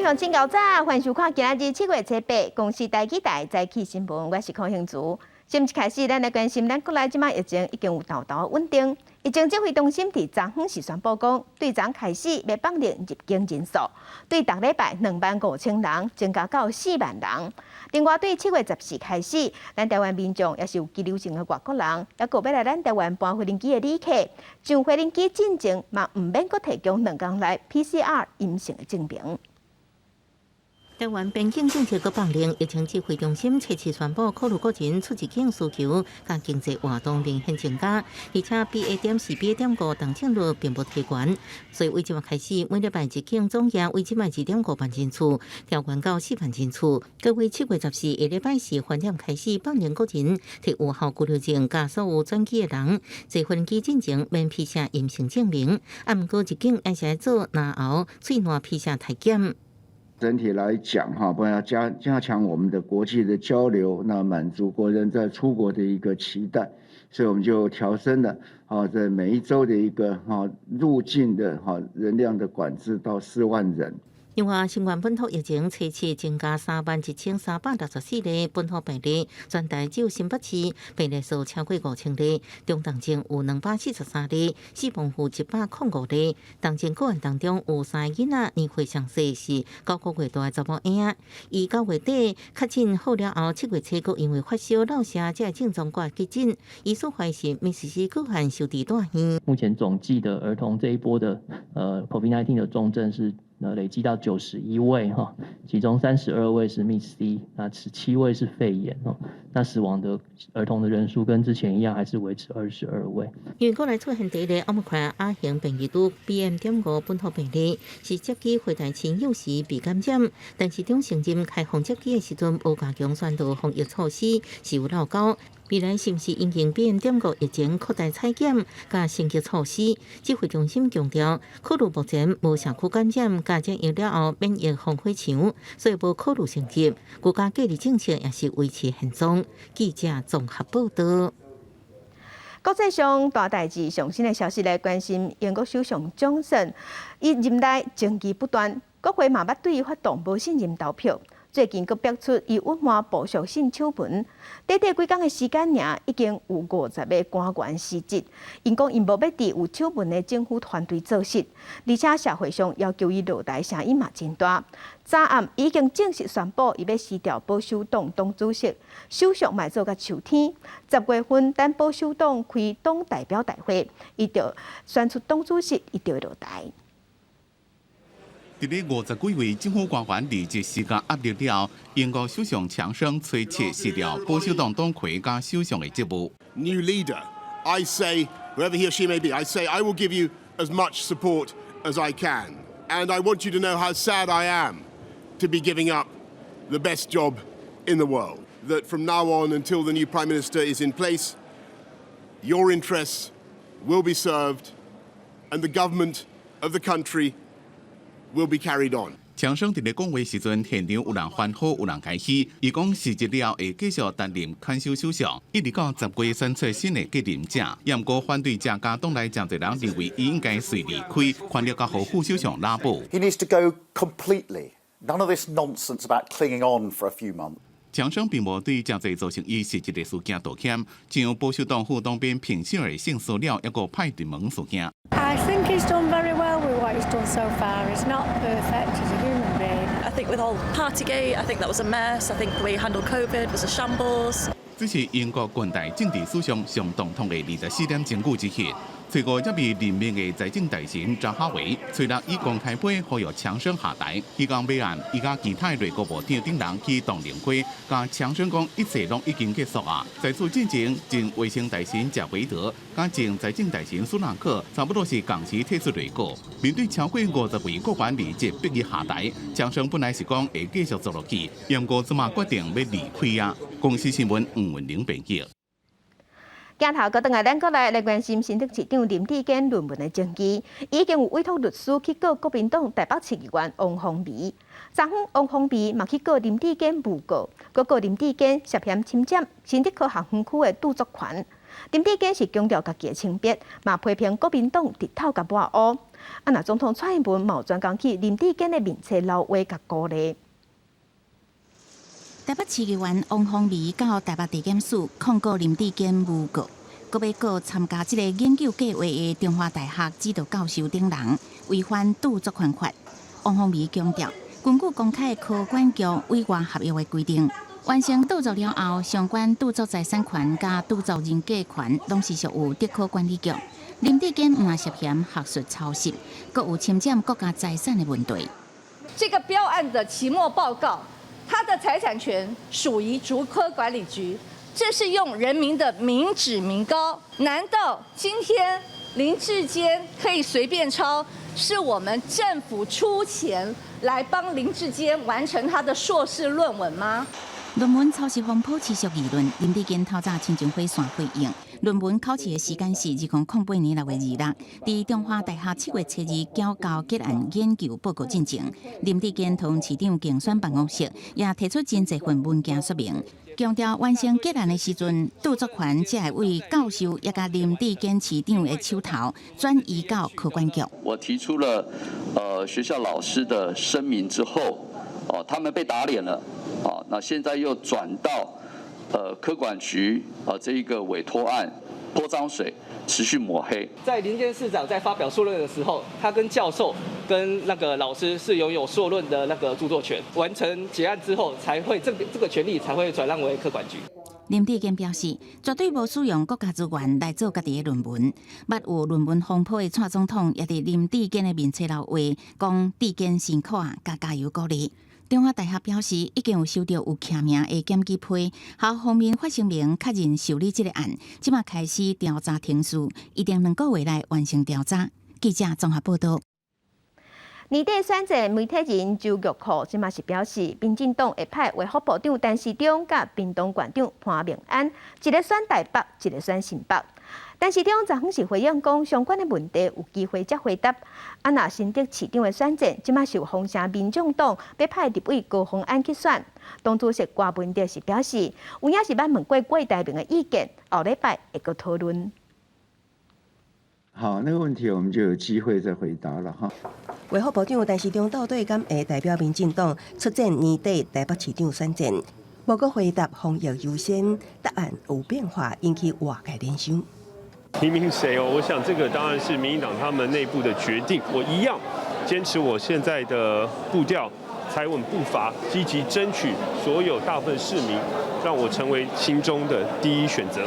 鄉親𠢕早，歡迎收看今仔日7月7日公視台語台早起新聞，我是柯興竹。新聞開始，咱來關心咱國內這擺疫情已經有沓沓穩定。疫情指揮中心佇昨昏時宣布講，對昨開始欲放任入境人數，對逐禮拜25,000人增加到4萬人。另外，對7月14開始，咱台灣民眾抑是有羈留證的外國人，抑閣欲來咱台灣搬飛輪機的旅客，上飛輪機進前嘛毋免閣提供2工內 PCR 陰性的證明。台灣邊境政策閣放寬，疫情指揮中心初七宣布，考慮國人出入境需求佮經濟活動明顯增加，而且 BA.4、BA.5重症率並無提懸，所以為這擺開始，每禮拜入境總額為這擺2.5萬人次，調懸到4萬人次。閣為7月14下禮拜四晚點開始放任國人提有效居留證佮所有轉機的人，坐飛機進前免 PCR 陰性證明，啊，毋過入境還是愛做咽喉、喙瀾 PCR 篩檢。整體來講，哈，不要加強我們的國際的交流，那滿足國人在出國的一個期待，所以我們就調升了，啊，在每一周的一個哈入境的哈人量的管制到4萬人。另外，新冠本土疫情初七增加31,364例本土病例，全台只有新北市病例數超過5,000例，中重症有243例，死亡有105例。重症個案當中有三個囡仔年歲上細是9個月大的查某嬰仔，伊9月底確診好了後，7月初閣因為發燒、落瀉這个症狀掛急診，醫師懷疑 MIS-C 個案收治住院。目前總計的兒童這一波的COVID-19 的重症是累計到91位哈，其中32位是 MIS-C，那17位是肺炎哦。那死亡的兒童的人數跟之前一樣，還是維持22位。因為國內出現第一例奧密克戎亞型變異株 BM.5本土病例，是接機回台親友時被感染，但是中承認開放接機的時陣無加強宣導防疫措施，是有漏勾。未來是毋是因應 BM.5疫情擴大採檢佮升級措施？指揮中心強調，考慮目前無社區感染，佮染疫了後免疫防火牆，所以無考慮升級。國家隔離政策也是維持現狀。記者綜合報道。國際上大代誌上新的消息來關心英國首相強生，伊任內爭議不斷，國會嘛捌對伊發動無信任投票。最近閣爆出伊隱瞞部屬性醜聞，短短幾工的時間爾，已經有50個官員辭職。𪜶講𪜶無欲佇有醜聞的政府團隊做事，而且社會上要求伊落台聲音嘛真大。昨暗已經正式宣布，伊欲辭掉保守黨黨主席，首相嘛做甲秋天。10月份等保守黨開黨代表大會，伊就選出黨主席，伊就會落台。佇咧50幾位政府官員離職施加壓力了後，英國首相強生初七辭掉保守黨黨魁佮首相的職務。 New leader, I say, whoever he or she may be, I say I will give you as much support as I can, and I want you to know how sad I am to be giving up the best job in the world. That from now on until the new prime minister is in place, your interests will be served, and the government of the country will be carried on. 強生佇咧講話時陣，現場有人歡呼，有人開戲。伊講辭職了後會繼續擔任看守首相，一直到10月選出新的繼任者。毋過反對者佮黨內誠濟人認為，伊應該隨離開，權力交予副首相拉布。 He needs to go completely. None of this nonsense about clinging on for a few months. 強生並無對誠濟造成伊辭職的事件道歉，像保守黨副黨鞭評審的性騷擾，抑閣派對門事件。 I think he's done very well with what he's done so far. He's not perfect, he's a human being. I think with all Partygate, I think that was a mess. I think the way he handled COVID was a shambles. 這是英國近代政治史上上動盪的24點鐘之一。初五才被任命的財政大臣扎哈維，初六以公開批呼籲強生下台。彼工尾暗，伊佮其他內閣部長等人去唐寧街，共強生講一切攏已經結束啊。在此進前，前衛生大臣賈維德佮前財政大臣蘇納克，差不多是仝時退出內閣。面對超過50位國員離職，逼伊下台，強生本來是講會繼續做落去，毋過這馬決定欲離開啊。公視新聞吳文玲編輯。鏡頭閣轉來，咱國內來關心新竹市長林智堅論文的爭議，已經有委託律師去告國民黨台北市議員王鴻薇。昨昏王鴻薇嘛去告林智堅誣告，閣告林智堅涉嫌侵佔新竹科學園區的著作權。林智堅是強調家己的清白，嘛批評國民黨直頭共抹烏。啊，若總統蔡英文嘛有專工去林智堅的面冊留話共鼓勵。台北市議員王鴻薇到台北地檢署控告林智堅誣告，閣欲告參加這个研究計劃的中華大學指導教授等人違反著作權法。王鴻薇強調，根據公開科管局委外合約的規定，完成著作了後，相關著作財產權佮著作人格權攏是屬於竹科管理局。林智堅毋但涉嫌學術抄襲，閣有侵佔國家財產的問題。這個標案的期末報告，他的財產權屬於竹科管理局，這是用人民的民脂民膏。難道今天林智堅可以隨便抄？是我們政府出錢來幫林智堅完成他的碩士論文嗎？論文抄襲風波持續議論，林智堅透早親像火線回應。論文考試的時間是2008年6月26，佇中華大學7月7日繳交結案研究報告進前，林智堅同市長競選辦公室也提出真濟份文件說明，強調完成結案的時陣，著作權才會為教授也佮林智堅市長的手頭轉移到科管局。我提出了學校老師的聲明之後，哦，他們被打臉了，哦，那現在又轉到科管局啊，這一個委託案潑髒水，持續抹黑。在林堅市長在發表碩論的時候，他跟教授跟那個老師是擁有碩論的那個著作權。完成結案之後，才會這個權利才會轉讓為科管局。林智堅表示，絕對無使用國家資源來做家己的論文。捌有論文風波的蔡總統，也佇林智堅的面冊留話，講智堅辛苦啊，佮加油鼓勵。中華大學表示，已經有收到有簽名的檢舉批，學校方面發聲明確認受理這個案，這馬開始調查程序，一定2個月內完成調查。記者綜合報道。年底選戰媒體人周玉蔻這馬是表示，民進黨會派衛福部長陳時中佮屏東縣長潘孟安，一个選台北，一个選新北。陳時中昨昏是回應講，相關的問題有機會才回答。啊，若新竹市長的選戰，這馬是有風聲民眾黨欲派立委高虹安去選。黨主席郭文德是表示，有影是捌問過郭台銘的意見，後禮拜會閣討論。好，那個問題我們就有機會再回答了哈。衛福部長陳時中到底敢會代表民進黨出戰年底台北市長選戰？無閣回答防疫優先，答案有變化，引起外界聯想。提名誰哦？我想這個當然是民進黨他們內部的決定。我一樣堅持我現在的步調，踩穩步伐，積極爭取所有大部分市民，讓我成為心中的第一選擇。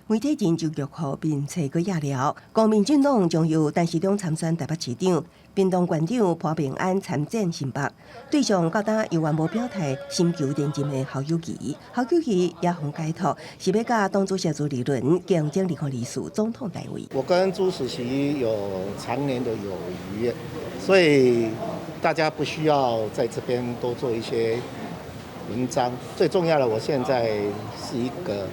媒體人周玉蔻面冊閣掖了，講民進黨將由陳時中參選台北市長，屏東縣長潘孟安參戰新北。對上到今猶原無表態，尋求連任的侯友宜，侯友宜也予解託，是欲佮黨主席朱立倫競爭2024總統大位。我跟朱主席有長年的友誼，所以大家不需要在這邊多做一些文章。最重要的，我現在是一個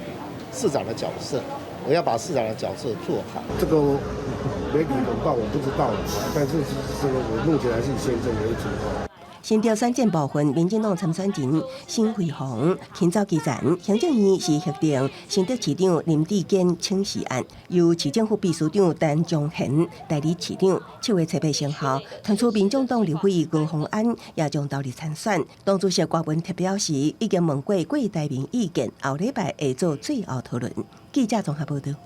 市長的角色，我要把市長的角色做好。這個媒體廣告我不知道，但是這個我目前還是以先生為主。新竹選戰部分，民進黨參選人沈慧虹輕走基層，行政院是核定新竹市長林智堅請辭案，由市政府秘書長陳宗賢代理市長。7月7日生效，傳出民眾黨立委高虹安也將投入參選。黨主席郭文特表示，已經問過郭台銘意見，後禮拜會做最後討論。記者綜合報道。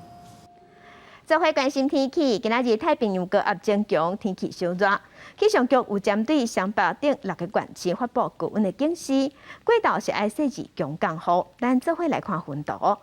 做伙關心天氣，今仔日太平洋高壓增強，天氣燒熱。氣象局有針對雙北等六个縣市發布高溫的警示，過晝是愛細緻強降雨。咱做伙來看雲圖。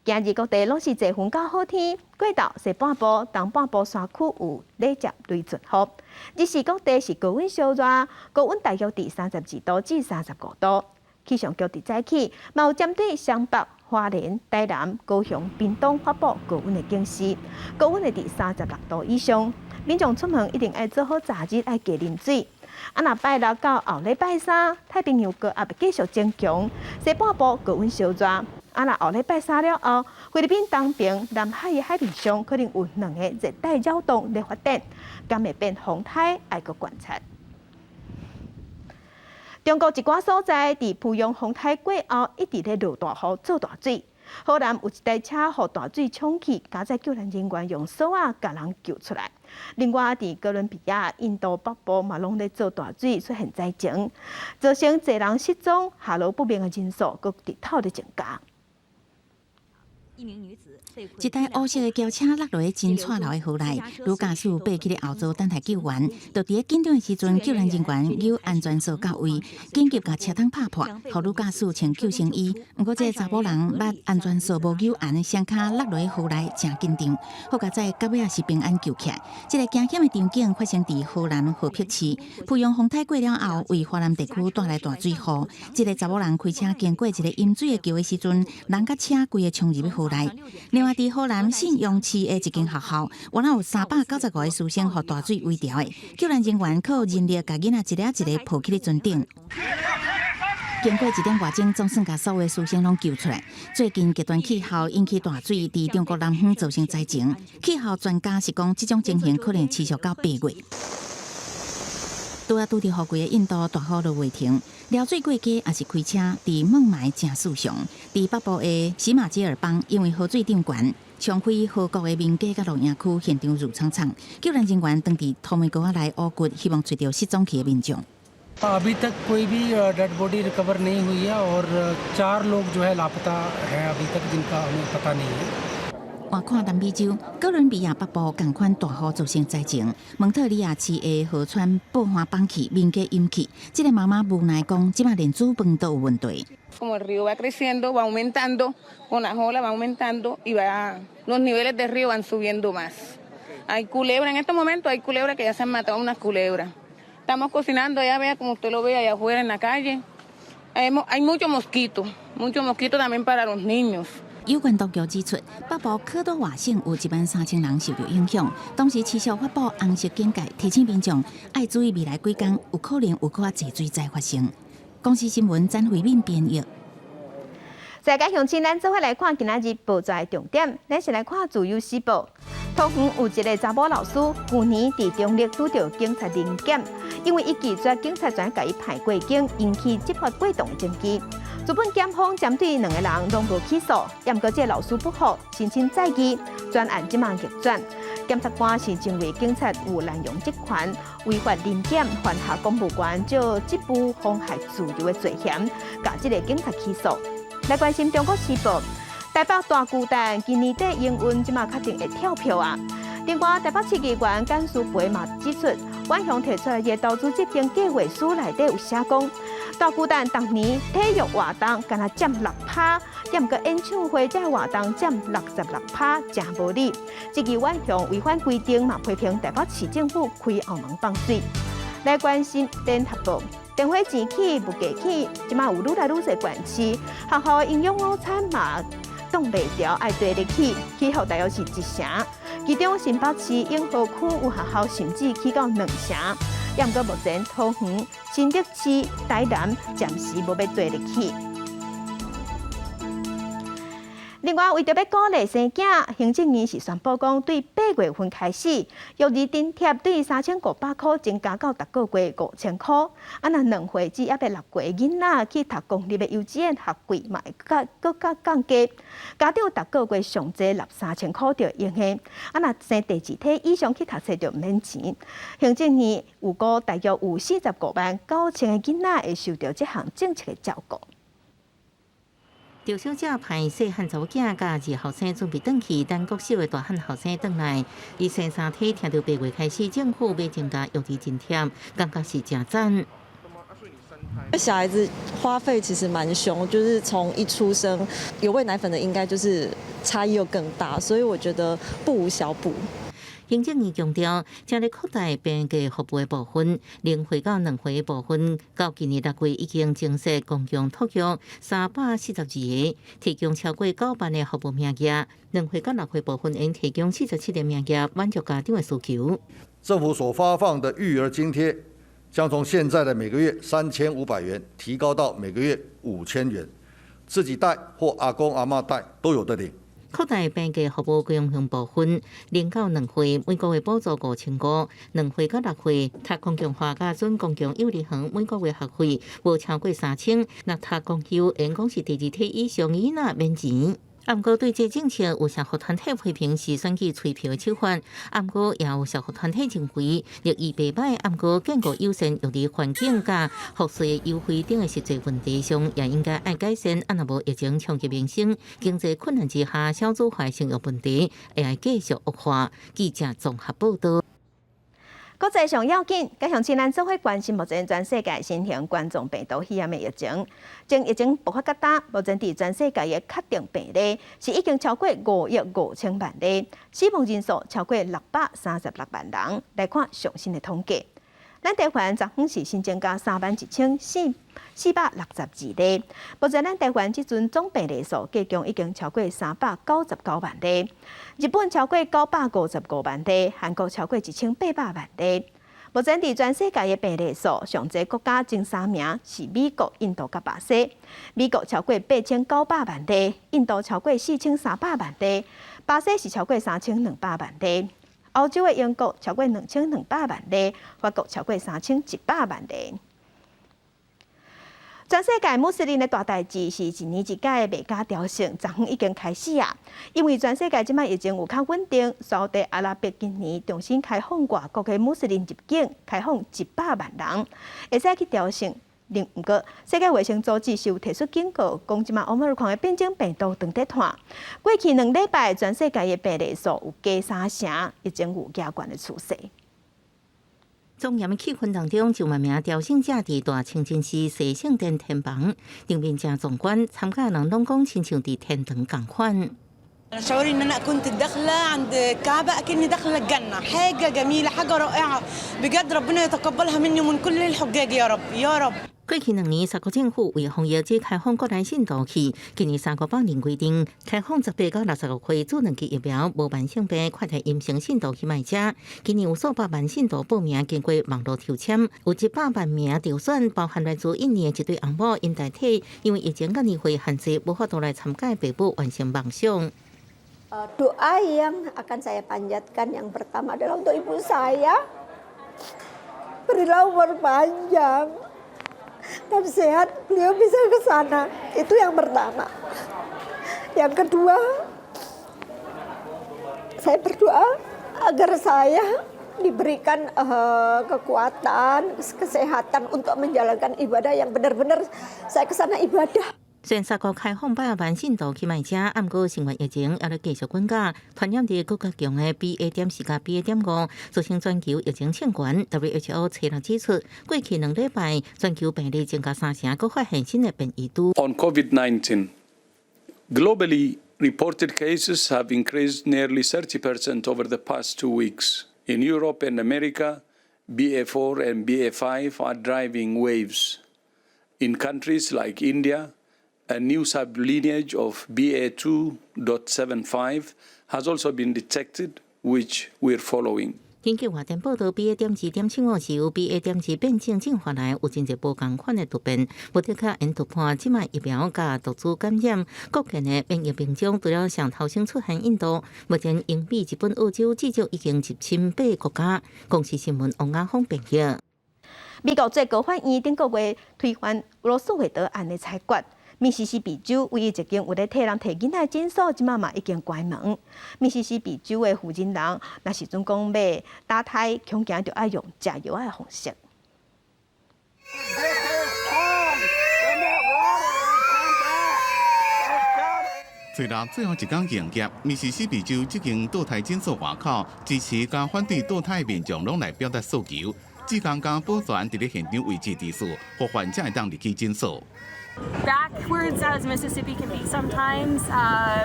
今日各地攏是濟雲佮好天，過晝西半部、東半部山區有雷接雷陣雨。日時各地是高溫燒熱，高溫大約佇32度至35度。氣象局佇早起，嘛有針對雙北、花蓮、台南、高雄、屏東發布高溫的警示，高溫會佇36度以上。民眾出門一定愛做好早日愛加啉水。啊，若拜六到後禮拜三，太平洋高壓繼續增強，西半部高溫燒熱。啊，若後禮拜三了後，菲律賓東邊南海的海面上可能有兩个熱帶擾動咧發展，敢會變風颱，愛閣觀察。中國一寡所在佇濮陽風颱過後，一直咧落大雨、做大水。荷蘭有一台車予大水沖去，佳哉救援人員用索仔共人救出來。另外，佇哥倫比亞、印度北部嘛，攏咧做大水出現災情，造成濟人失蹤、下落不明的人數，閣直透咧增加。一台烏色的轎車落落去真掣流的河內，女駕駛爬起咧後座等待救援。就佇咧緊張的時陣，救援人員扭安全索到位，緊急共車窗拍破，予女駕駛穿救生衣。毋過這个查某人捌安全索無扭絚，雙跤落落去河內，誠緊張。好佳哉，到尾仔是平安救起來。這个驚險的場景發生佇荷蘭荷碧市，濮陽風颱過了後，為華南地區帶來大水雨。這个查某人開車經過一个淹水的橋的時陣，人佮車規个衝入去河內。另外，佇荷蘭信陽市的一間學校，原來有395個師生予大水圍牢的，救援人員靠人力共囡仔一个一个抱起咧船頂。經過一點外鐘，總算共所有的師生攏救出來。最近極端氣候引起大水，佇中國南方造成災情。氣候專家是講，這種情形可能持續到8月。拄仔拄佇雨季的印度，大雨落袂停，撩水過街抑是開車，佇孟買誠爍常。佇北部的喜馬偕爾邦，因為河水漲懸，沖毀河谷的民家佮露營區，現場挐氅氅。救援人員當佇土暝鍋仔內挖掘，希望揣著失蹤去的民眾。 अभी तक कोई भी dead body recover नहीं हुई है और चार लोग जो है लापता हैं अभी तक जिनका हमें पता नहीं है。換看南美洲，哥倫比亞北部仝款大雨造成災情，蒙特利亞市的河川爆旱崩去，民家淹去。這个媽媽無奈講，這擺連煮飯都有問題。 Como el río va creciendo, va aumentando, con las olas va aumentando y va, los niveles del río van subiendo más. Hay culebra, en este momento hay culebra que ya se han matado unas culebras. Estamos cocinando, ya vea como usted lo ve allá afuera en la calle. Hay mucho mosquito también para los niños. 有關當局指出，北部科多瓦省有1萬3000人受著影響，當時持續發布紅色警戒，提醒民眾愛注意未來幾工有可能有閣較濟水災發生。公視新聞詹慧敏編譯。世界鄉親，咱做伙來看今仔日報紙的重點。咱先來看《自由時報》，桃園有一个查某老師，舊年佇中壢拄著警察臨檢，因為伊拒絕警察全共伊派過境，引起執法過當的爭議。主本檢方針對兩个人攏無起訴，毋過這个老師不服，申請再議，全案這馬逆轉。檢察官是認為警察有濫用職權、違法臨檢、犯下公務員借職務妨害自由的罪嫌，共這个警察起訴。來關心中國時報，台北大巨蛋今年底營運，這馬確定會跳票啊！另外，台北市議員簡舒培嘛指出，縣鄉提出來的投資執行計劃書內底有寫講，大巨蛋逐年體育活動干焦佔6趴，毋過演唱會這活動佔66趴，誠無理。這個縣鄉違反規定嘛，批評台北市政府開後門放水。來關心聯合報。電火錢起，物價起，這馬有愈來愈濟縣市，學校營養午餐嘛擋袂牢，愛缀咧起，起幅大約是一成。其中新北市永和區有學校甚至起到2成，毋過目前桃園、新竹市、台南暫時無欲綴咧起。另外，為著欲鼓勵生囝，行政院是宣布講，對8月份開始，育兒津貼對3500箍增加到逐個月5000箍。啊，若2歲至猶未6歲囡仔去讀公立的幼稚園，學費嘛會閣閣較降低。家長逐個月上濟納3000箍就會用的。啊，若生第二胎以上去讀冊就毋免錢。行政院預估大約有45萬9千个囡仔會受著這項政策的照顧。趙小姐派細漢查某囝佮二後生準備轉去，等國小的大漢後生轉來。伊生三胎，聽著8月開始政府欲增加育兒津貼，感覺是誠讚。小孩子花費其實蠻兇，就是從一出生有餵奶粉的，應該就是差異又更大，所以我覺得不無小補。行政院強調，正咧擴大病假服務的部分，0歲到2歲的部分，到今年6月已經增設公共托育342个，提供超過9萬个服務名額。2歲到6歲部分應提供47个名額，滿足家長的需求。政府所發放的育兒津貼，將從現在的每個月3500元提高到每個月5000元，自己帶或阿公阿嬤帶都有得領。擴大病假服務共享部分，0到2歲每個月補助5500，2歲到6歲讀公共化佮準公共幼兒園每個月學費無超過3000，若讀公幼，應講是第二胎以上囡仔免錢。毋過對這政策有社福團體批評是選舉催票的手法，毋過也有社福團體認為立意袂䆀，毋過建國優先用佇環境佮賦稅優惠等的實際問題上，也應該愛改善。啊，若無疫情衝擊民生，經濟困難之下，少子化生育問題會愛繼續惡化。記者綜合報道。國際上要緊，加上咱做伙關心目前全世界新型冠狀病毒肺炎的疫情，從疫情爆發到今，目前佇全世界的確定病例是已經超過5億5千萬例，死亡人數超過636萬人。來看上新的統計，咱台灣昨昏是新增加31,462例，目前咱台灣這陣總病例數計共已經超過399萬例，日本超過955萬例，韓國超過1800萬例。目前佇全世界的病例數，上濟國家前三名是美國、印度佮巴西。美國超過8900萬例，印度超過4300萬例，巴西是超過3200萬例。歐洲的英國超過2200萬例，法國超過3100萬例。全世界穆斯林的大代誌是一年一屆的麥加朝聖，昨昏已經開始啊！因為全世界這擺疫情有較穩定，沙特阿拉伯今年重新開放外國的穆斯林入境，開放100萬人，會使去朝聖。另毋過，世界衛生組織是有提出警告，講這擺奧密克戎的變種病毒當咧湠。過去2禮拜，全世界的病例數有加三成，疫情有加懸的趨勢。莊嚴的氣氛當中，上萬名朝聖者佇大清真寺聖聖殿天房場面誠壯觀，參加人攏講親像佇天堂仝款。 شعوري ان انا كنت داخله عند الكعبه اكني داخله الجنه، حاجه جميله، حاجه رائعه بجد، ربنا يتقبلها مني ومن كل الحجاج يا رب يا رب。過去2年，沙國政府為防疫只開放國內信徒去。今年沙國放任規定，開放18到65歲注兩劑疫苗、無慢性病、快篩陰性信徒去麥加。今年有數百萬信徒報名，經過網路抽籤，有100萬名當選，包含來自印尼的一對翁某，𪜶太太因為疫情佮年歲限制，無法度來參加爸母完成夢想。 Doa yang akan saya panjatkan yang pertama adalah untuk ibu saya. Berilah umur panjang dan sehat, beliau bisa ke sana. Itu yang pertama. Yang kedua, saya berdoa agar saya diberikan kekuatan, kesehatan untuk menjalankan ibadah yang benar-benar saya ke sana ibadah. 雖然沙國開放百萬信徒去麥加，毋過新冠疫情猶咧繼續滾價，傳染力閣較強的 BA.4佮 BA.5，造成全球疫情衝懸。WHO 初六指出，過去2禮拜全球病例增加三成，閣發現新的變異株。 On COVID-19, globally reported cases have increased nearly 30% over the past 2 weeks. In Europe and America, BA4 and BA5 are driving waves. In countries like India, a new sublineage of BA2.75 has also been detected, which we're following. 根據外電報道，BA.2.75是由 BA.2變種進化來，有真濟無仝款的突變，無的確會突破這擺疫苗佮毒株感染。各國的免疫民眾除了上頭先出現印度，目前英美、日本、澳洲至少已經入侵八個國家。公視新聞王亞峰編譯。美國最高法院頂個月推翻羅訴韋德案的裁決。密西西比州唯一一間有咧替人提囡仔診所，這馬嘛已經關門。密西西比州的負責人，若時陣講欲打胎，恐驚著愛用食藥的方式。初六最後一工營業，密西西比州這間墮胎診所外口支持佮反對墮胎民眾攏來表達訴求，志工佮保全佇咧現場維持秩序，予患者會當入去診所。 Backwards as Mississippi can be sometimes,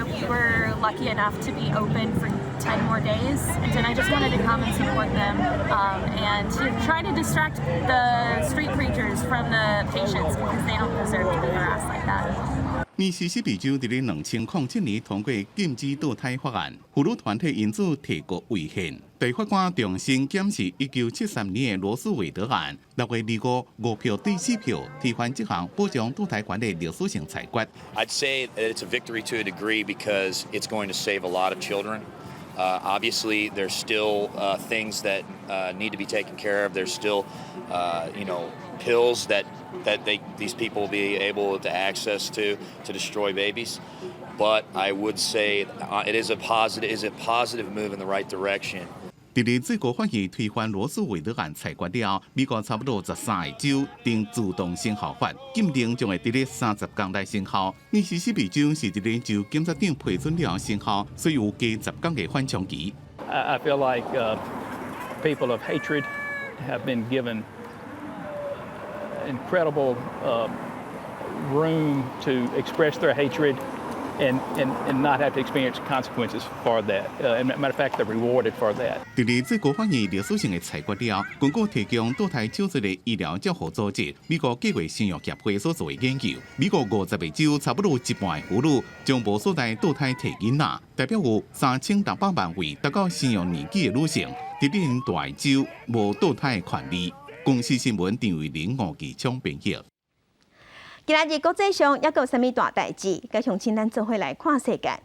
we were lucky enough to be open for 10 more days. And I just wanted to come and support them and to try to distract the street preachers from the patients because they don't deserve to be harassed like that. 密西西比州佇咧2007年通過禁止墮胎法案，婦女團體因此提告違憲。大法官重新檢視1973年的羅訴韋德案，6月255票對4票推翻這項保障墮胎權的歷史性裁決。 I'd say that it's a victory to a degree because it's going to save a lot of children. Obviously, there's still things that need to be taken care of. There's still Pills that these people will be able to access to destroy babies. But I would say it is a positive move in the right direction. 佇咧最高法院推翻羅訴韋德案裁決了，美國差不多13個州定自動生效法禁令將會佇咧30工內生效。密西西比州是佇咧州檢察長批准了生效，所以有加10工的緩衝期。 I feel like people of hatred have been given incredible room to express their hatred and not have to experience consequences for that. And matter of fact, they're rewarded for that. 佇咧最高法院歷史性的裁決了，根據提供墮胎手術的醫療照護組織美國計劃生育協會所做的研究，美國50個州差不多一半的婦女將無所在墮胎替囡仔，代表有3600萬位達到生育年紀的女性，佇恁大州無墮胎的權利。公視新聞陳慧玲、吳繼昌編譯。今仔日國際上猶閣有啥物大代誌？佮鄉親咱做伙來看世界。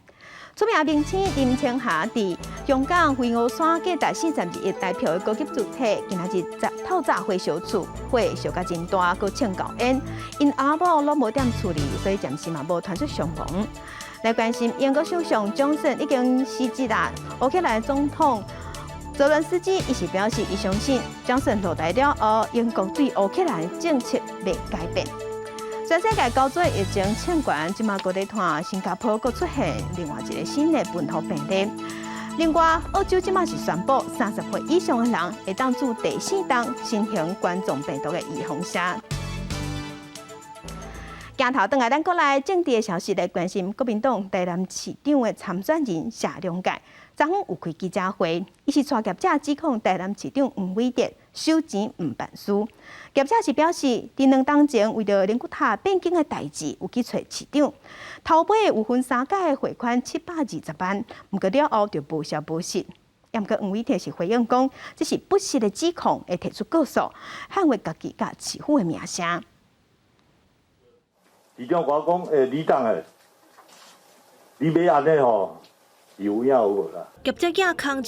出名明星林青霞佇香港飛鵝山價值42億台票的高級住宅，今仔日早透早火燒厝，火燒甲真大，閣衝高煙。𪜶翁仔某攏無踮厝裡，所以暫時嘛無傳出傷亡。來關心英國首相強森已經辭職啦，烏克蘭總統澤倫斯基伊是表示，伊相信強森落台了後，英國對烏克蘭政策袂改變。全世界猴痘疫情衝懸，這馬閣咧看新加坡閣出現另外一個新的本土病例。另外，澳洲這馬是宣布30歲以上的人會當注第四針新型冠狀病毒的預防射。鏡頭轉來咱國內政治的消息來關心，國民黨台南市長的參選人謝龍介，昨昏有開記者會，伊是帶業者指控台南市長黃偉哲收錢毋辦事。業者是表示，佇2冬前為著靈骨塔變更的代誌，有去揣市長，頭尾有分三擺匯款720萬，毋過了後就無消無息。毋過黃偉哲是回應講，這是不實的指控，會提出告訴，捍衛家己佮市府的名聲。市長共我講，欸，李董欸，你欲按呢吼，有影有無啦？業者寄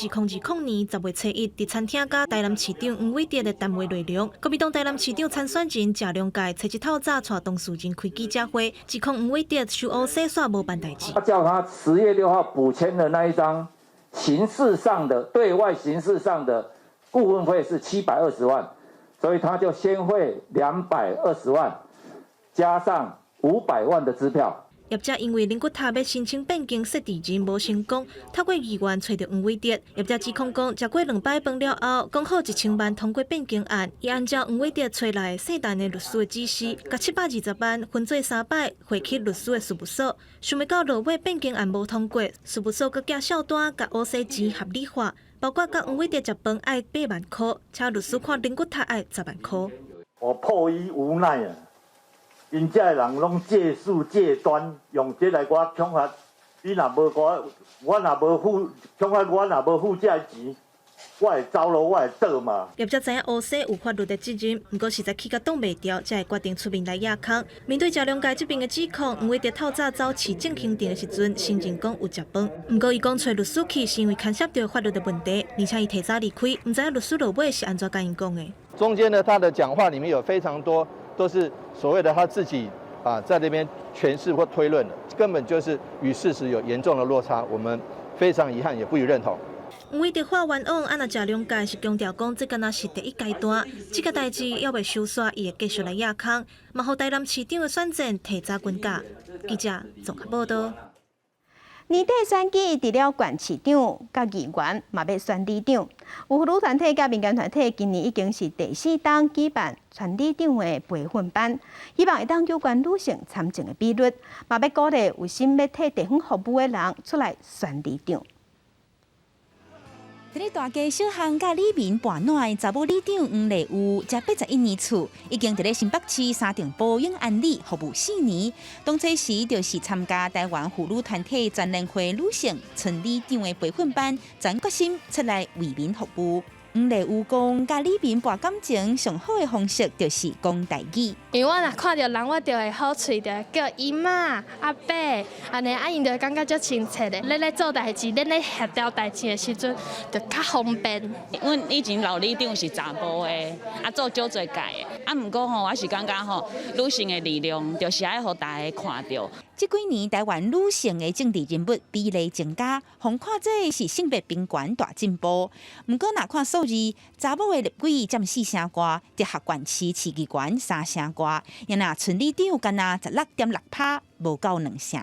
空2020年10月初1，佇餐廳佮台南市長黃偉哲的談話內容，國民黨台南市長參選人謝龍介，初一透早帶當事人開記者會，指控黃偉哲收烏洗煞無辦代誌。他叫他10月6號補簽的那一張形式上的對外形式上的顧問費是720萬，所以他就先匯220萬，加上500萬的支票。業者因為靈骨塔欲申請變更設置人無成功，透過議員揣著黃偉哲。業者指控講，食過兩擺飯了後，講好1000萬通過變更案，伊按照黃偉哲揣來姓陳的律師的指示，共720萬分做三擺匯去律師的事務所。想袂到落尾變更案無通過，事務所閣寄數單共烏洗錢合理化，包括共黃偉哲食飯愛8萬箍，請律師看靈骨塔愛10萬箍。我迫於無奈啊！𪜶遮的人攏借勢借端，用這來共我恐嚇。你若無我，我若無付，恐嚇我若無付這个錢，我會走路，我會倒嘛。業者知影烏洗有法律的責任，毋過實在氣甲擋袂牢，才會決定出面來掖空。面對謝龍介這邊的指控，黃偉哲透早走市政行程的時陣，承認講有食飯。毋過伊講揣律師去是因為牽涉著法律的問題，而且伊提早離開，毋知影律師落尾是按怎共𪜶講的。中間呢，他的講話裡面有非常多都是所謂的他自己啊，在那邊詮釋或推論的，根本就是與事實有嚴重的落差，我們非常遺憾，也不予認同。黃偉哲話冤枉，啊若謝龍介是強調講，這敢若是第一階段，這個代誌猶未收煞，伊會繼續來掖空，嘛予台南市長的選戰提早滾架。記者綜合報道。年底選舉，除了縣市長、佮議員，嘛欲選里長。有婦女團體佮民間團體今年已經是第四冬舉辦選里長的培訓班，希望會當有關女性參政的比率，嘛欲鼓勵有心欲替地方服務的人出來選里長。佇咧大街小巷佮里民伴暖的查某里長黃麗有，才81年次，已經佇咧新北市三重埔永安里服務4年。當初時就是參加台灣婦女團體全聯會女性村里長的培訓班，全決心出來為民服務。黃麗有講，佮里民搏感情上好的方式就是講台語。因為我若看著人，我就會好喙，就會叫姨媽、阿伯，按呢啊，𪜶就會感覺足親切的。咱咧做代誌，咱咧協調代誌的時陣，就較方便。阮以前老里長是查埔的，啊做少濟屆的，啊毋過吼，我是感覺吼，女性的力量就是愛予大家看著。這幾年台灣女性的政治人物比例增加，予看做是性別平權大進步。毋過若看數字，查某的立委佔四成外，直轄縣市市議員三成外，若若村里長干焦16.6%，無夠兩成。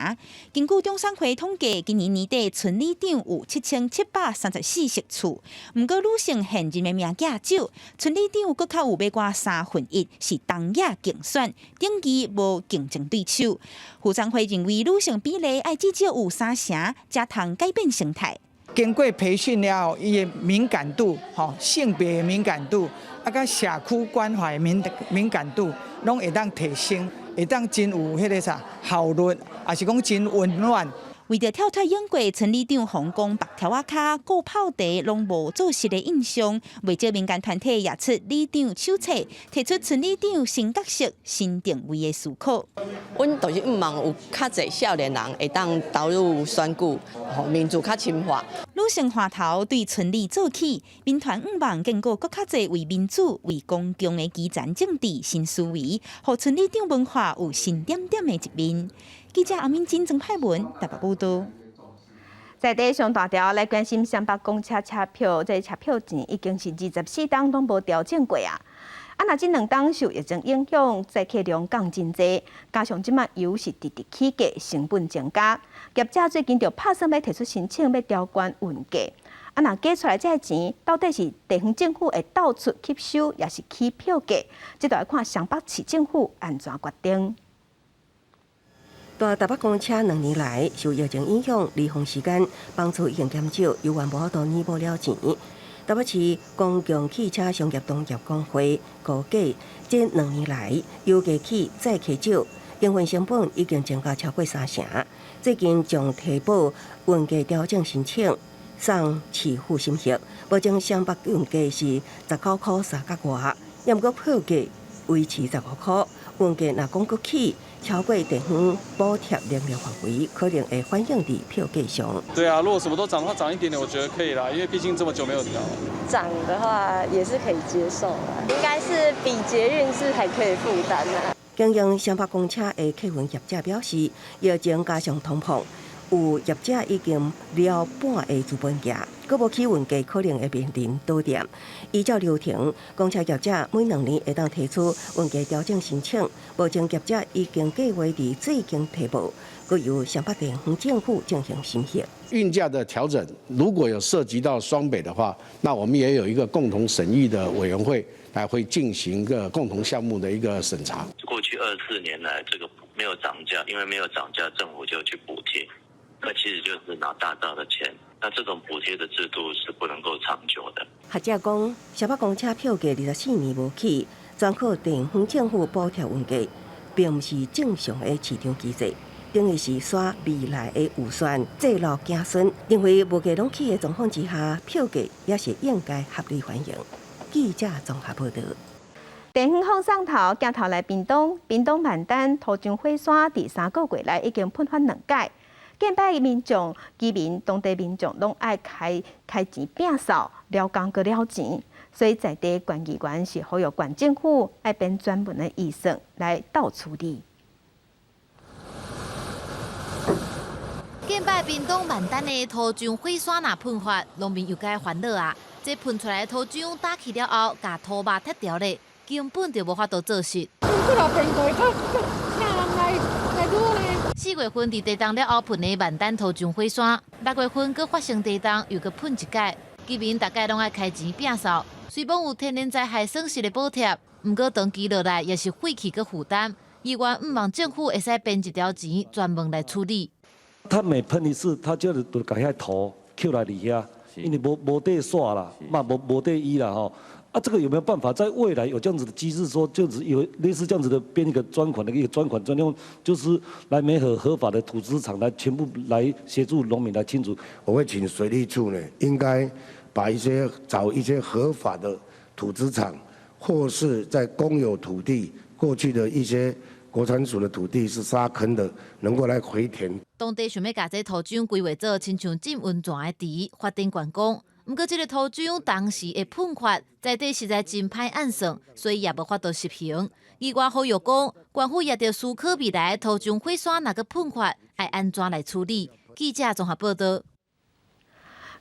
根據中選會統計，今年年底村里長有7734席次，毋過女性現任的名額少，村里長閣較有欲掛三分一是當額競選，等於無競爭對手。婦產會認為女性比例愛至少有三成，才通改變生態。經過培訓了後，伊的敏感度，吼性別的敏感度，啊，佮社區關懷敏感度，攏會當提升，會當真有彼个啥效率，抑是講真溫暖。為著跳脫英國村里長予人講縛柱仔跤、顧泡茶攏無做實的印象，袂少民間團體也出里長手冊，提出村里長新角色、新定位的思考。阮就是向望有較濟少年人會當投入選舉，予民主較深化。女性話頭對村里做起，民團向望建構閣較濟為民主、為公共的基層政治新思維，予村里長文化有新點點的一面。記者阿敏金、曾派文台北報道。在地上大條來關心雙北公車車票，這車票錢已經是24冬攏無調整過啊！啊，若這兩冬受疫情影響，載客量降真濟，加上這馬油是直直起價，成本增加，業者最近就拍算欲提出申請，欲調懸運價。啊，若加出來這个錢，到底是地方政府會倒出吸收，抑是起票價？這就愛看雙北市政府按怎決定。大台北公車兩年來受疫情影響，離峰時間班次已經減少，猶原無法度彌補了錢。台北市公共汽車商業同業公會估計，這兩年來油價起，載客少，營運成本已經增加超過三成。最近將提報運價調整申請送市府審核，目前雙北運價是19箍3角外，毋過票價維持15箍，運價若講閣起，超過地方補貼能力範圍，可能會反映佇票價上。對啊，如果什麼都漲的話，漲一點點，我覺得可以啦，因為畢竟這麼久沒有調。漲的話也是可以接受啦，應該是比捷運是還可以負擔啦。經營雙北公車的客運業者表示，疫情加上通膨，有業者已經了半的資本額，閣無起運價可能會面臨倒店。依照流程，公車業者每兩年會當提出運價調整申請，目前業者已經計劃佇最近提報，閣由雙北地方政府進行審核。運價的調整，如果有涉及到雙北的話，那我們也有一個共同審議的委員會，來會進行一個共同項目的一個審查。過去24年來，這個沒有漲價，因為沒有漲價，政府就去補貼，那其實就是拿大家的錢。那這種補貼的制度是不能夠長久的。學者講，雙北公車票價24年無起，全靠地方政府補貼運價，並毋是正常的市場機制，等於是徙未來的預算債留子孫。認為物價攏起的狀況之下，票價也是應該合理反映。記者綜合報導。地方放送頭鏡頭來屏東，屏東萬丹土漿火山佇3個月內已經噴發兩擺。近擺民眾、居民、當地民眾攏愛開開錢摒掃，了工閣了錢，所以在地縣議員是呼籲縣政府愛編專門的預算來鬥處理。近擺屏東萬丹的土漿火山若噴發，農民又該煩惱啊！這噴出來的土漿打去了後，共土肉踢掉咧，根本就無法度做實。4月份佇地動了後噴的萬丹土漿火山，6月份閣發生地動，又閣噴一擺，居民逐擺攏愛開錢摒掃。雖罔有天然災害損失的補貼，毋過長期落來也是廢棄閣負擔。議員向望政府會使編一條錢專門來處理。他每噴一次，他就就共遐土抾來佇遐，因為無無地煞啦，嘛無無地醫啦吼。啊，這個有沒有辦法在未來有這樣子的機制，說就是有類似這樣子的編一個專款的一個專款專用，就是來媒合合法的土資廠來全部來協助農民來清除。我會請水利處呢，應該把把一些找一些合法的土資廠，或是在公有土地過去的一些國產署的土地是沙坑的，能夠來回填。當地想欲共這土壤規劃做親像浸溫泉的池，發展觀光。毋過，這个土壤當時的噴發，在地實在真歹按算，所以也無法度實行。議員呼籲講，縣府也著思考未來土壤火山若閣噴發，愛按怎來處理？記者綜合報道。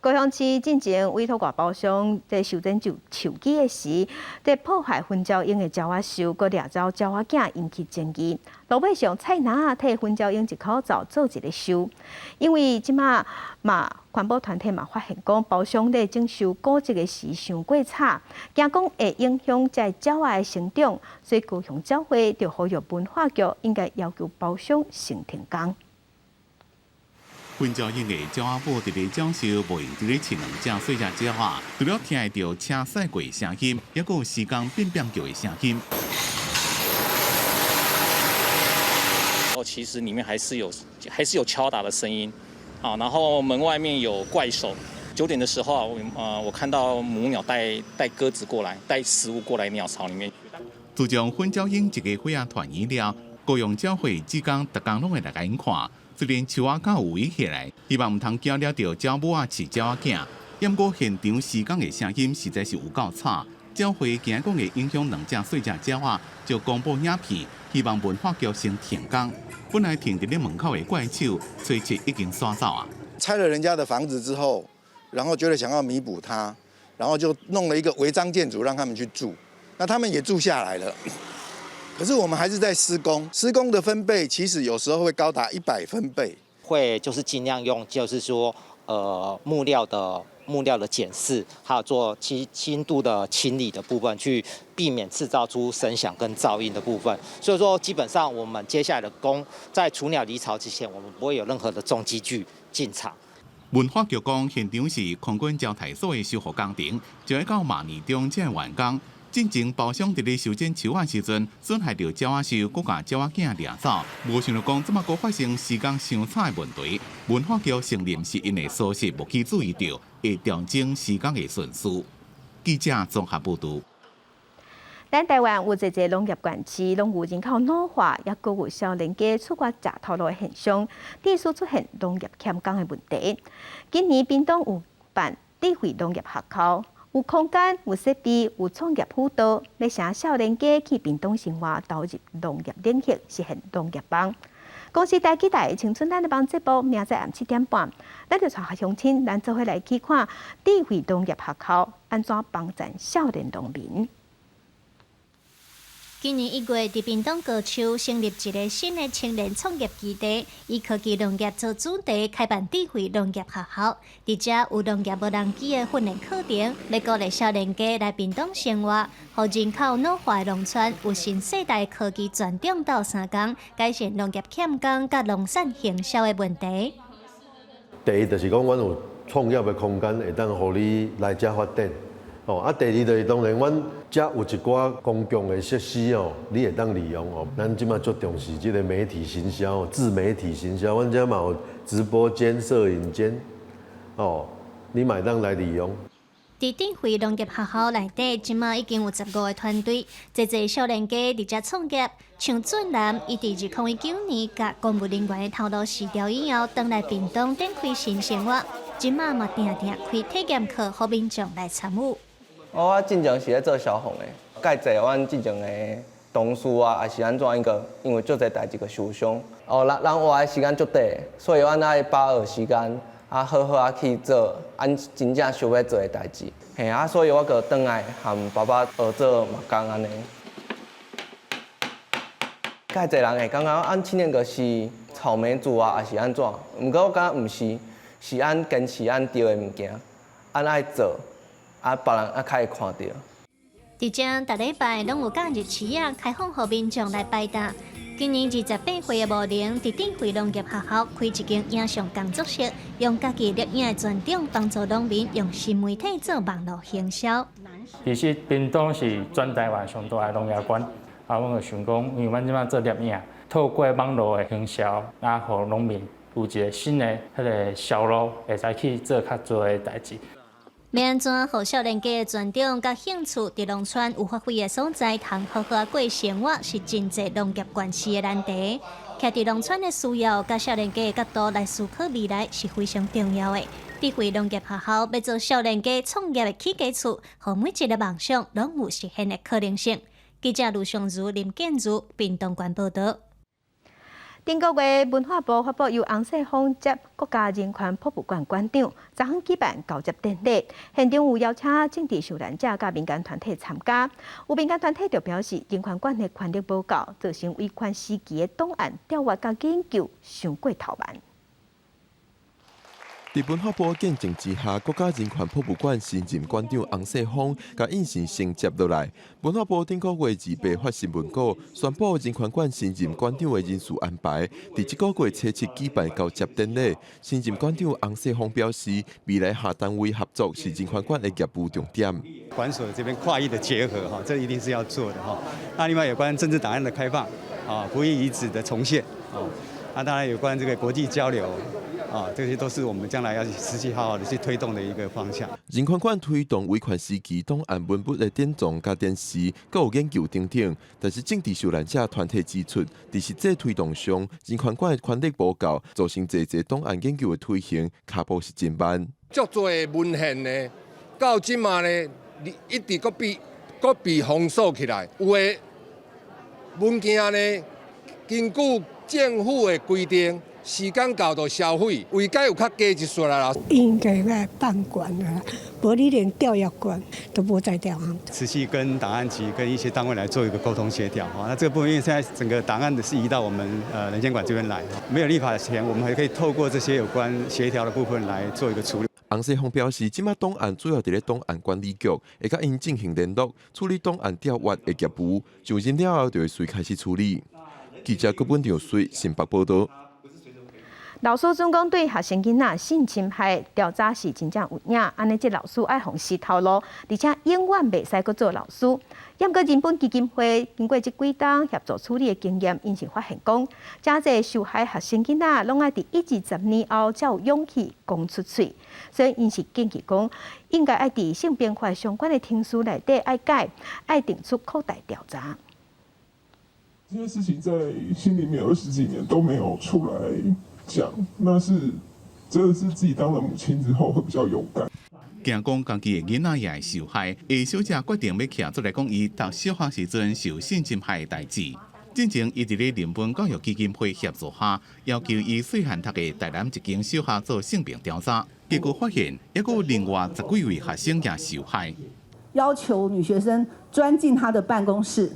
高雄市進前委託外包商在修剪樹樹枝的時，佇破壞薰鳥鷹的鳥仔獸，閣掠走鳥仔囝，引起爭議。路尾上蔡哪替薰鳥鷹一口罩做一个修，因為這馬嘛環保團體嘛發現講，包商咧整修古蹟的時傷過早，驚講會影響這鳥仔的成長，所以高雄鳥會就呼籲文化局應該要求包商先停工。薰鳥鷹的鳥仔母佇咧鳥獸無閒佇咧飼兩隻細隻鳥仔，除了聽會著車駛過的聲音，猶閣有時間變變叫的聲音。哦，其實裡面還是有敲打的聲音，啊，然後門外面有怪手。9點的時候，我看到母鳥帶鴿子過來，帶食物過來鳥巢裡面。自從薰鳥鷹一家伙仔團圓了，高雄鳥會志工逐工攏會來共𪜶看。雖然樹仔較有圍起來，希望毋通驚惹著鳥母仔飼鳥仔囝。毋過現場施工的聲音實在是有夠吵，鳥會驚講會影響兩隻細隻鳥仔，就公布影片，希望文化局先停工。本來停佇咧門口的怪手，隨即已經徙走啊。拆了人家的房子之後，然後覺得想要彌補他，然後就弄了一個違章建築讓他們去住，那他們也住下來了。可是我們還是在施工，施工的分貝其實有時候會高達100分貝。會就是盡量用，就是說，木料的檢視，還有做輕輕度的清理的部分，去避免製造出聲響跟噪音的部分。所以說，基本上我們接下來的工，在雛鳥離巢之前，我們不會有任何的重機具進場。文化局講，現場是空軍招待所的修復工程，就欲到馬年中才會完工。進前包商佇咧修剪樹仔時陣，損害著鳥仔獸，閣共鳥仔囝掠走。無想著講，這馬閣發生時間傷早的問題。文化局承認是𪜶的疏失，無去注意著，會調整施工的順序。記者綜合報導。咱台灣有濟濟農業縣市，攏有人口老化，抑閣有少年家出外食頭路的現象，致使出現農業欠工的問題。今年屏東有辦智慧農業學校。有空間、有設備、有創業輔導，欲請少年家去屏東生活，投入農業領域，實現農業夢。公視台語台青春咱的夢節目，明仔暗7點半，咱就帶鄉親，咱做伙來去看智慧農業學校按怎幫贊少年農民。今年1月，佇屏東高丘成立一个新的青年創業基地，以科技農業做主題，開辦智慧農業學校。佇遮有農業無人機的訓練課程，欲鼓勵少年家來屏東生活，予人口老化的農村有新世代科技專長鬥相共，改善農業欠工佮農產行銷的問題。第一就是講，阮有創業的空間，會當予你來遮發展。哦，啊，第二就是當然，阮遮有一寡公共的設施哦，你會當利用哦。咱這馬足重視這个媒體行銷，自媒體行銷，阮遮嘛有直播間、攝影間，哦，你嘛會當來利用。佇智慧農業學校內底，這馬已經有15個團隊，濟濟少年家佇遮創業。像俊南，伊佇2019年共公務人員的頭路辭掉以後，轉來屏東展開新生活，這馬嘛定定開體驗課，予民眾來參與。我進前是咧做消防的，蓋濟阮進前的同事啊，抑是按怎，因為足濟代誌閣受傷。哦，人活的時間足短，所以阮愛把握時間，啊，好好啊去做阮真正想欲做的代誌。嘿啊，所以我閣轉來和爸爸學做木工按呢。較濟人會感覺阮青年閣是草莓族啊，抑是按怎？毋過我感覺毋是，是阮堅持阮對的物件，阮愛做。啊，別人啊較會看著。佇遮，逐禮拜攏有假日市仔開放，予民眾來擺檔。今年28歲的吳玲，佇智慧農業學校開一間影像工作室，用家己攝影的專長幫助農民用新媒體做網路行銷。其實屏東是全台灣上大的農業縣，啊，阮就想講，因為阮這擺做攝影，透過網路的行銷，啊，予農民有一個新的彼个銷路，會使去做較濟的代誌。欲按怎予少年家的尊重佮興趣，佇農村有發揮的所在，通好好過生活，是真濟農業縣市的難題。徛佇農村的需要，佮少年家的角度來思考未來，是非常重要的。智慧農業學校欲做少年家創業的起家厝，予每一个夢想攏有實現的可能性。記者盧尚如、林建如，屏東縣報導。頂個月文化部發布由洪世峰接國家人權博物館館長，昨昏舉辦交接典禮，現場有邀請政治受難者佮民間團體參加。有民間團體就表示，人權館的權力無夠，造成維權時期的檔案調閱佮研究傷過頭慢。佇文化部見證之下，國家人權博物館新任館長洪世峰共印信承接落來。文化部頂個月28發新聞稿，宣布人權館新任館長的人事安排。佇這個月初七舉辦交接典禮，新任館長洪世峰表示，未來跨單位合作是人權館的業務重點。館所這邊跨域的結合，哈，這一定是要做的，哈。那另外有關政治檔案的開放，啊，不義遺址的重現，啊，那當然有關這個國際交流。啊，這些都是我們將來要實際好好的去推動的一個方向。人權館推動維權時期檔案文物的典藏佮展示，閣有研究等等。但是政治受難者團體指出，佇實際推動上，人權館的權力無夠，造成濟濟檔案研究的推行跤步是真慢。足濟文獻呢，到這馬呢，一直閣被閣被封鎖起來。有的文件呢，根據政府的規定。時間到就銷毀，位階有較低一撮啦。應該愛辦館啊，無你連調閱館都無在調。持續跟檔案局跟一些單位來做一個溝通協調。那這個部分因為現在整個檔案的是移到我們人權館這邊來，沒有立法前，我們還可以透過這些有關協調的部分來做一個處理。洪世峰表示，這馬檔案主要佇咧檔案管理局，會佮𪜶進行聯絡，處理檔案調閱的業務，上任了後就會隨開始處理。記者郭本長水新北報道。老師總講對學生囡仔性侵害調查是真正有影，按呢這老師愛予死頭路，而且永遠袂使閣做老師。毋過人本基金會經過這幾冬協助處理的經驗，𪜶是發現講，誠濟受害學生囡仔攏愛佇1至10年後才有勇氣講出喙，所以𪜶是建議講，應該愛佇性平法相關的程序內底愛改，愛定出擴大調查。這件事情在心裡面20幾年都沒有出來講，那是真的是自己當了母親之後會比較勇敢。驚講家己的囡仔也會受害，A 小姐決定欲徛出來講，伊讀小學時陣受性侵害的代誌。進前伊佇咧人本教育基金會協助下，要求伊細漢讀的台南一間小學做性平調查，結果發現猶閣有另外十幾位學生也受害。要求女學生鑽進他的辦公室，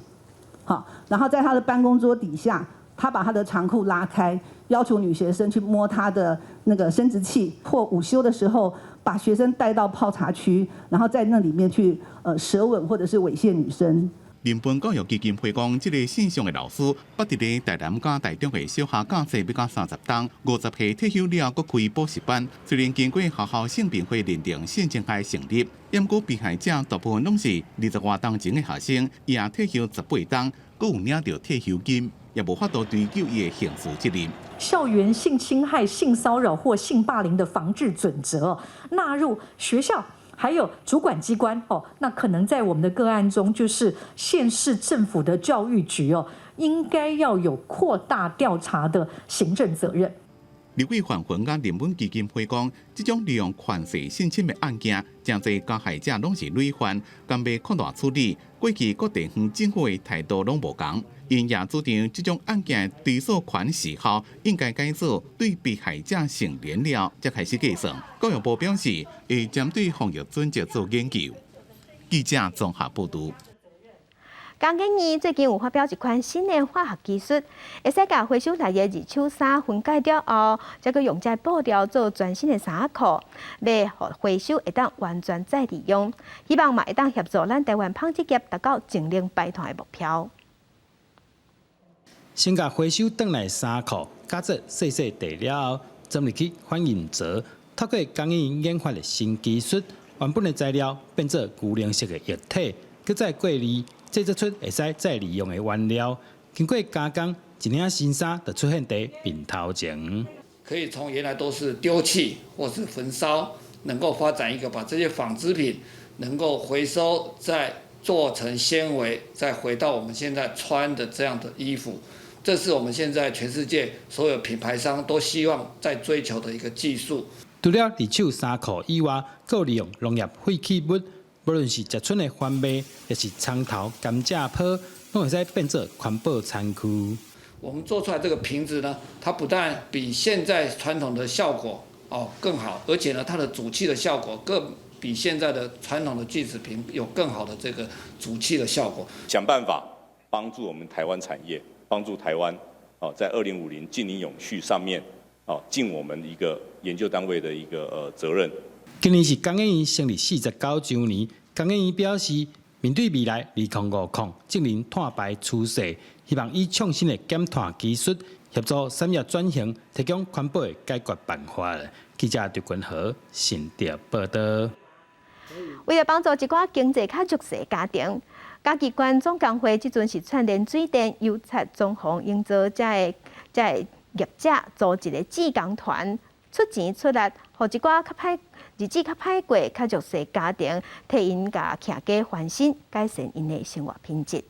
好，然後在他的辦公桌底下，他把他的長褲拉開，要求女學生去摸他的那個生殖器，或午休的時候把學生帶到泡茶區，然後在那裡面去舌吻或者是猥褻女生。人本教育基金會講，這個姓宋的老師，捌佇咧台南佮台中的小學教冊欲到30冬，50歲退休了，閣開補習班。雖然經過學校性平會認定性侵害成立，毋過被害者大部分攏是20外冬前的學生，伊也退休18冬，閣有領著退休金，也無法度追究伊的刑事責任。校園性侵害、性騷擾或性霸凌的防治準則納入學校。還有主管機關哦，那可能在我們的個案中，就是縣市政府的教育局哦，應該要有擴大調查的行政責任。立委范雲佮人本基金會講，這種利用權勢性侵的案件，誠濟加害者攏是累犯，敢欲擴大處理？過去各地方政府的態度攏無仝，𪜶也主張這種案件的追訴權時效應該改做對被害者成年了才開始計算。教育部表示會針對防疫準則做研究。記者綜合報導。工研院最近有發表一款新的化學技術，會使共回收來的二手衫分解了後，再閣用這布料做全新的衫褲，欲予回收會當完全再利用。希望嘛會當協助咱台灣紡織業達到淨零排碳的目標。先共回收轉來衫褲，加做細細塊了後，裝入去反應槽，透過工研院研發的新技術，原本的材料變做牛奶色的液體，閣再過濾。製作出會使再利用的原料，經過加工，一領新衫就出現佇面頭前。可以從原來都是丟棄或是焚燒，能夠發展一個把這些紡織品能夠回收，再做成纖維，再回到我們現在穿的這樣的衣服。這是我們現在全世界所有品牌商都希望在追求的一個技術。除了二手衫褲以外，閣利用農業廢棄物，無論是食賰的番麥，抑是蔥頭、甘蔗泡，攏會使變做環保餐具。我們做出來這個瓶子呢，它不但比現在傳統的效果哦更好，而且呢，它的阻氣的效果更比現在的傳統的聚酯瓶有更好的這個阻氣的效果。想辦法幫助我們台灣產業，幫助台灣哦，在2050淨零永續上面哦，盡我們一個研究單位的一個責任。今年是工研院成立49週年，工研院表示，面對未來2050淨零碳排趨勢，希望以創新的減碳技術協助產業轉型，提供環保的解決辦法。記者劉君和新竹報道。為了幫助一寡經濟較弱勢家庭，嘉義縣總工會這陣是串聯水電、油漆、裝潢、營造這个這个業者，組一个志工團，出錢出力，予一寡較歹日子較歹過、較弱勢家庭，替𪜶共徛家翻新，改善𪜶的生活品質。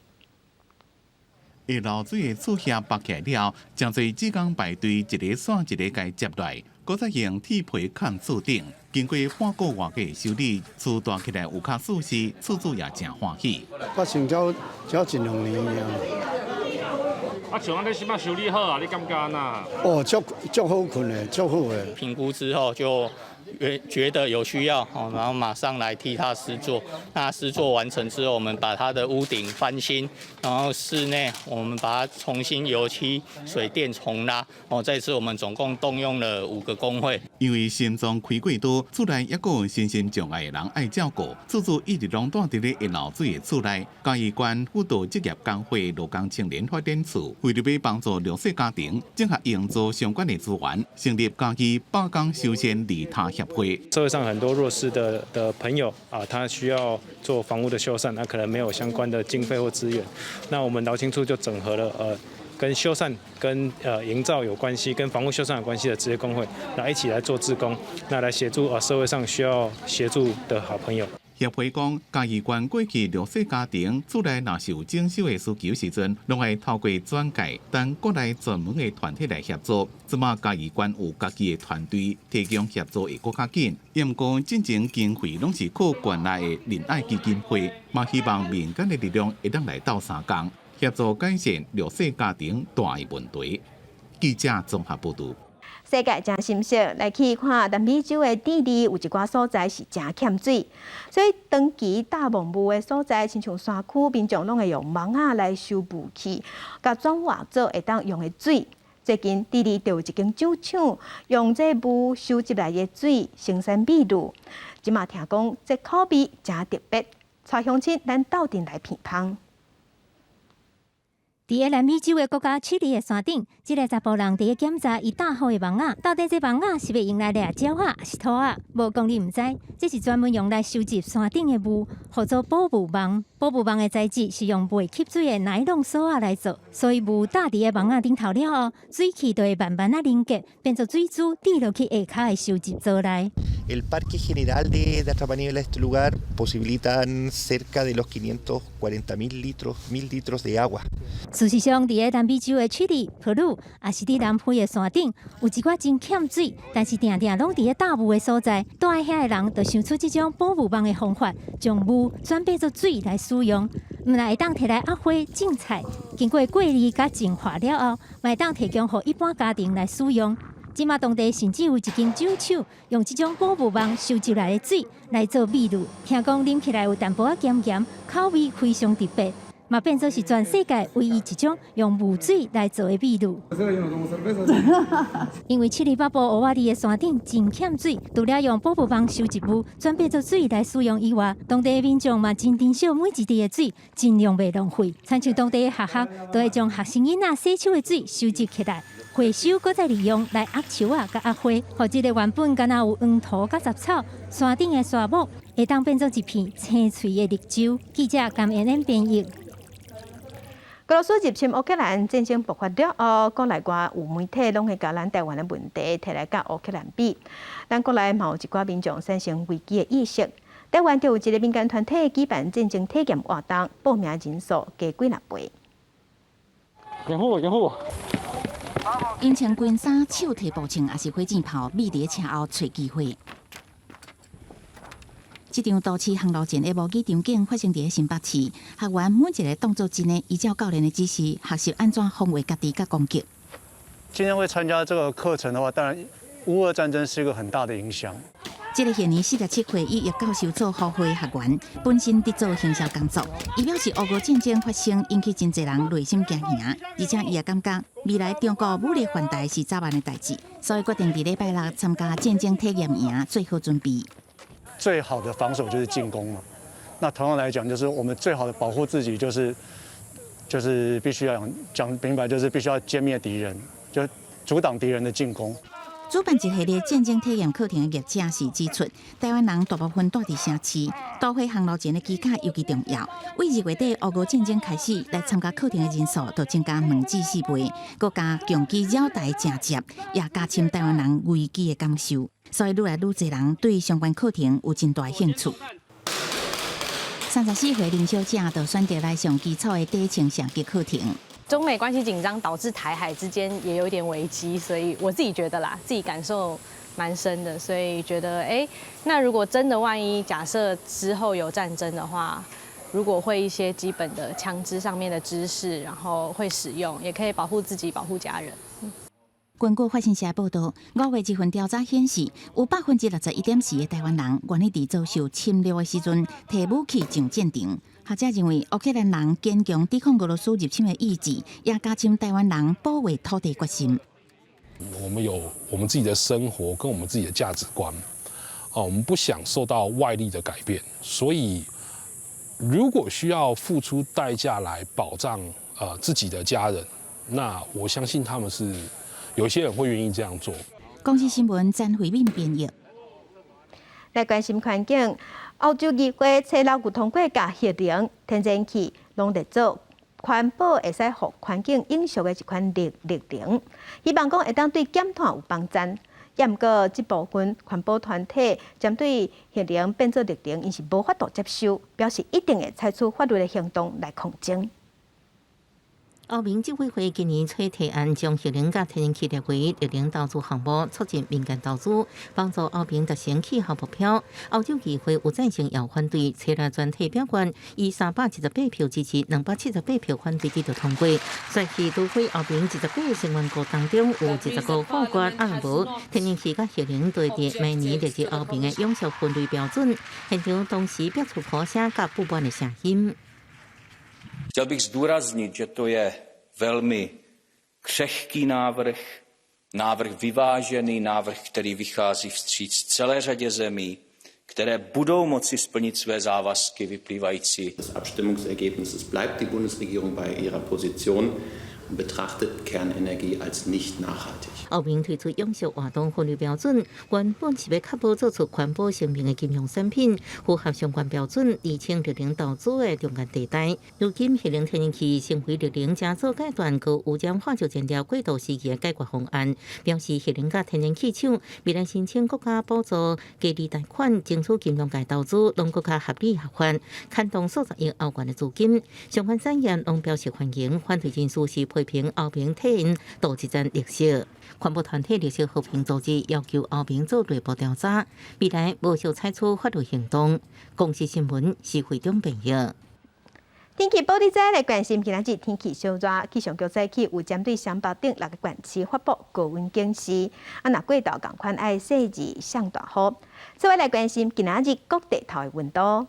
會漏水的厝瓦拔起來了，誠濟志工排隊一個線一個共接落來，閣再用鐵皮崁厝頂。經過半個外的修理，厝蹛起來有較舒適，厝主也誠歡喜。發生才才一兩年爾。啊，像按呢這擺修理好啊，你感覺按怎？哦，足足好睏的，足好的。評估之後就覺得有需要，然後馬上來替他施作。那施作完成之後，我們把他的屋頂翻新，然後室內我們把它重新油漆、水電重拉。哦，這次我們總共動用了5個工會。因為心臟開過刀，厝內猶閣有身心障礙的人愛照顧，厝主一直攏蹛佇咧會漏水的厝內。嘉義縣輔導職業工會勞工青年發展處，為著欲幫助弱勢家庭，整合營造相關的資源，成立嘉義百工修繕利他協會。社會上很多弱勢的朋友啊，他需要做房屋的修繕，那可能沒有相關的經費或資源，那我們勞青處就整合了跟修繕、跟營造有關係、跟房屋修繕有關係的職業工會，來一起來做志工，那來協助社會上需要協助的好朋友。協會講，嘉義縣過去弱勢家庭厝內若是有整修的需求時陣，攏愛透過轉介，等國內專門的團體來協助。這馬嘉義縣有家己的團隊提供協助會閣較緊。毋過進前經費攏是靠縣內的仁愛基金會，嘛希望民間的力量會當來鬥相共，協助改善弱勢家庭蹛的問題。記者綜合報導。世界誠心適，來去看南美洲的智利，有一寡所在是誠欠水，所以長期罩霧的所在，親像山區，民眾攏會用網仔來收霧氣，共轉化做會當用的水。最近智利就有一間酒廠，用這霧收集來的水生產秘魯，這馬聽講這口味誠特別，帶鄉親咱鬥陣來品芳。佇个南美洲的國家智利的山頂，這个查埔人佇咧檢查伊搭好的網仔，到底這網仔是欲用來掠鳥仔，抑是兔仔？無講你毋知，這是專門用來收集山頂的霧，號做捕霧網。捕霧網的材質是用袂吸水的奈龍索仔來做，所以霧罩佇个網仔頂頭了後，水汽就會慢慢仔凝結，變做水珠滴落去下跤的收集槽內。 El parque general de atrapanieblas de este lugar posibilitan cerca de los 540 mil litros de agua。事實上，佇个南美洲的智利、秘魯，抑是佇南非的山頂，有一寡真欠水，但是定定攏佇咧罩霧的所在，蹛佇遐的人就想出這種捕霧網的方法，將霧轉變做水來使用，毋但會當提來壓花種菜，經過過濾佮淨化了後，嘛會當提供予一般家庭來使用。這馬當地甚至有一間酒廠，用這種捕霧網收集來的水來做秘魯，聽講啉起來有淡薄仔鹹鹹，口味非常特別。嘛變做是全世界唯一一種用霧水來做的秘魯。因為智利北部烏瓦利的山頂真欠水，除了用捕霧網收集霧轉變做水來使用以外，當地的民眾嘛真珍惜每一滴的水，盡量袂浪費。親像當地的學校都會將學生囡仔洗手的水收集起來，回收閣再利用來壓樹仔佮壓花，予這个原本敢若有黃土佮雜草，山頂的沙漠會當變做一片青翠的綠洲。記者甘妍妍編譯。俄羅斯入侵烏克蘭戰爭爆發了後，國內外有媒體攏會共咱台灣的問題提來佮烏克蘭比。咱國內嘛有一寡民眾產生危機的意識。台灣就有一個民間團體舉辦戰爭體驗活動，報名人數加幾若倍。掩護我，掩護我！𪜶穿軍衫，手提步槍，抑是火箭炮，覕佇車後揣機會。這場都市航路戰的模擬場景發生佇新北市，學員每一個動作真的依照教練的指示，學習按怎防衛家己佮攻擊。今天會參加這個課程的話，當然烏俄戰爭是一個很大的影響。這個現年47歲以葉教授做護會學員，本身佇做行銷工作。伊表示，烏俄戰爭發生引起真濟人內心驚嚇，而且伊也感覺未來中國武力犯台是早晚的代誌，所以決定佇禮拜六參加戰爭體驗營，做好準備。最好的防守就是進攻嘛。那同樣來講，就是我們最好的保護自己，就是必須要講明白，就是必須要殲滅敵人，就阻擋敵人的進攻。主辦一系列戰爭體驗課程的業者是指出，台灣人大部分住佇城市，都會航路戰的技巧尤其重要。對2月底烏俄戰爭開始，來參加課程的人數就增加2至4倍，閣加共機繞台誠捷，也加深台灣人危機的感受。所以，愈來愈濟人對相關課程有真大興趣。34歲林小姐就選擇來上基礎的短程射擊課程。中美關係緊張，導致台海之間也有一點危機，所以我自己覺得啦，自己感受蠻深的，所以覺得，哎，那如果真的萬一假設之後有戰爭的話，如果會一些基本的槍支上面的知識，然後會使用，也可以保護自己，保護家人。根據法新社報道，5月一份調查顯示，有61.4%的台灣人願意佇遭受侵略的時陣，提武器上戰場。學者認為，烏克蘭人堅強抵抗俄羅斯入侵的意志，也加深台灣人保衛土地決心。我們有我們自己的生活跟我們自己的價值觀，哦，我們不想受到外力的改變，所以如果需要付出代價來保障自己的家人，那我相信他們是有些人會願意這樣做。公視新聞詹慧敏編譯。來關心環境，歐洲議會初六有通過共核能、天然氣攏列做環保會使予環境永續的一款綠綠能，希望講會當對減碳有幫助。也毋過，這部分環保團體針對核能變做綠能，𪜶是無法度接受，表示一定會採取法律的行動來抗爭。歐盟執委會今年初提案，將核能佮天然氣列為綠能投資項目，促進民間投資，幫助歐盟達成氣候目標。歐洲議會有贊成也有反對，初六全體表決，以378票支持，278票反對得到通過。率去奪回歐盟28個成員國當中，有20個否決，啊無天然氣佮核能都佇明年列入歐盟的永續分類標準。現場當時發出呼聲佮不滿的聲音。 Chtěl bych zdůraznit, že to je velmi křehký návrh, návrh vyvážený, návrh, který vychází vstříc celé řadě zemí, které budou moci splnit své závazky vyplývající des Abstimmungsergebnisses bleibt die Bundesregierung bei ihrer Position und betrachtet Kernenergie als nicht nachhaltig. 歐盟推出永續活動分類標準，原本是欲確保做出環保聲明的金融產品符合相關標準，釐清綠能投資的中間地帶。如今，核能天然氣成為綠能正做階段高污染化石燃料過渡時期的解決方案，表示核能佮天然氣廠未來申請國家補助、低利貸款、爭取金融界投資，攏閣較合理合法，牽動數十億歐元的資金。相關產業攏表示歡迎，反對人士是批評歐盟替𪜶鍍一層綠色。環保團體綠色和平組織要求歐盟做內部調查，未來無惜採取法律行動。公視新聞施惠中編譯。天氣報你知來關心今仔日天氣燒熱，氣象局早起有針對雙北等六个縣市發布高溫警示。啊，若過晝仝款愛細意上大雨。此外來關心今仔日各地頭的溫度。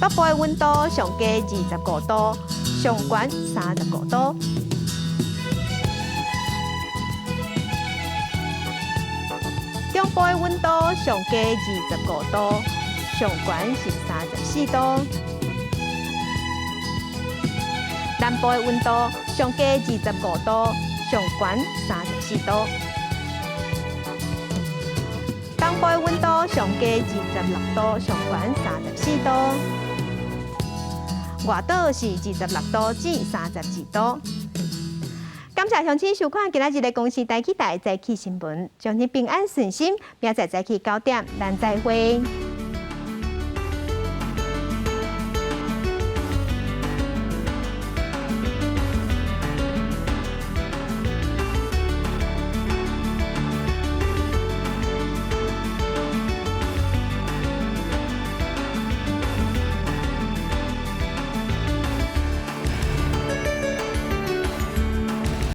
北部的溫度上低25度，上懸35度。中部的溫度上低25度，上懸是34度。南部的溫度上低25度，上懸34度。東部部的溫度上低26度，上懸34度。外島是26度至32度。感謝鄉親收看今仔日的公視台語台早起新聞，祝你平安順心，明仔載早起9點，咱再會。